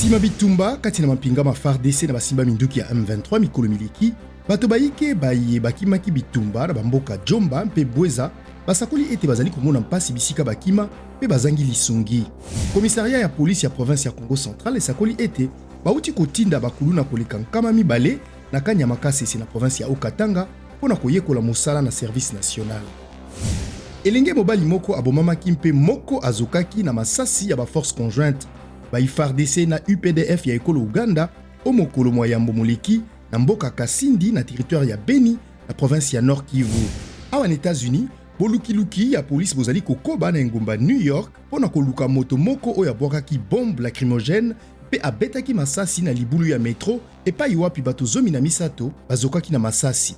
Sima bitumba kati na mampinga ma FARDC na basimba minduki ya M23 mikolo mileki, bato bayike baye bakimaki bitumba na bamboka Djomba mpe Bweza basakoli ete bazali komona mpasi bisika bakima mpe bazangi lisungi. Commissariat ya police ya province ya Kongo Central esakoli ete bauti kotinda bakuluna koleka 200 na Kanyama Kasese na province ya Haut-Katanga mpo na koyekola mosala na service national. Elenge mobali moko abomamaki mpe moko azokaki na masasi ya ba forces conjointes ba FARDC na UPDF ya ekolo Ouganda o mokolo mwa yambo moleki na mboka Kasindi na territoire ya Beni na province ya Nord Kivu. Awa na Etats-Unis, bolukiluki ya police bozali kokoba na engumba New York mpo na koluka moto moko oyo abwakaki bombe lacrymogène mpe abetaki masasi na libulu ya metro epai wapi bato 13 bazokaki na masasi.